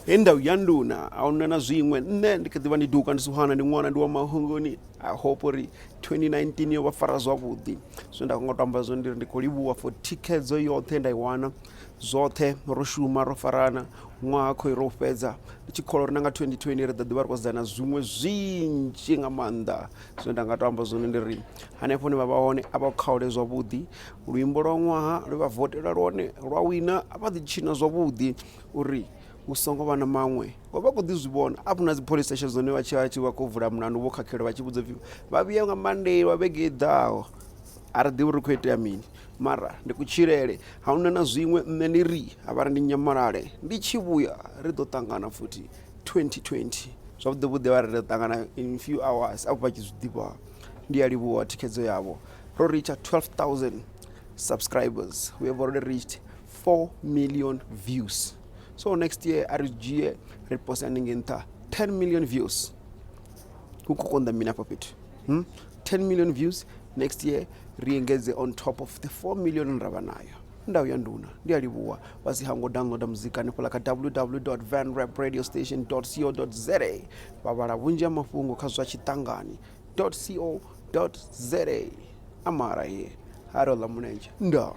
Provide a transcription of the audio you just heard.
He ndau ya nduna a huna na zwiṅwe nṋe ndi kha ḓi vha ndi duka ndi suhana ndi ṅwana ndi wa mahungoni. I hope uri 2019 yo vha fara zwavhuḓi. Zwine nda nga to amba zwone ndi uri ndi khou livhuwa for thikhedzo yoṱhe nda i wana, zwoṱhe ro shuma ro farana ṅwaha khoyu ro u fhedza ndi tshi kholwa uri na nga 2020 ri ḓo ḓivha ri khou sedzana na zwiṅwe zwinzhi nga maanḓa. Zwine nda nga to amba zwone ndi uri hanefho hune vha vha hone a vha khaule zwavhuḓi, luimbo lwa ṅwaha lwe vha votelwa lwone lwa wina vha ḓi tshina zwavhuḓi uri hu songo vha na maṅwe vha kho ḓi zwi vhona afho na dzi police station dzone vha tshi vha tshi vha khou vula mulandu vho khakhelwa vha tshi vhudza upfhi vha vhuye nga Monday wa vhege i ḓaho a ri ḓivhi uri khou itea mini mara ndi kutshilele ahuna na zwiṅwe nṋe ndi ri a vha ri ndi nyamalale ndi tshi vhuya ri ḓo ṱangana futhi 2020 zwavhuḓi vhuḓi vha ri ri ḓo ṱangana in few hours afho vha tshi zwiḓivha ndi a livhuwa thikhedzo yavho ro reacher 12000 subscribers, we have already reached 4 million views. So next year a ri dzhie ri pose hanengei nṱha 10 million views. Hu khou konḓa mini afha fhethu? Hmm? 10 million views next year ri engedze on top of the 4 million ra vha nayo. Ndau ya nduna ndi a livhuwa vha si hango downloada muzika hanefhaḽa kha www vanrapradiostation co za vha vhala vhunzhi ha mafhungo kha zwa tshiṱangani co za amara ye ha ro ḽa mulenzhe ndaa.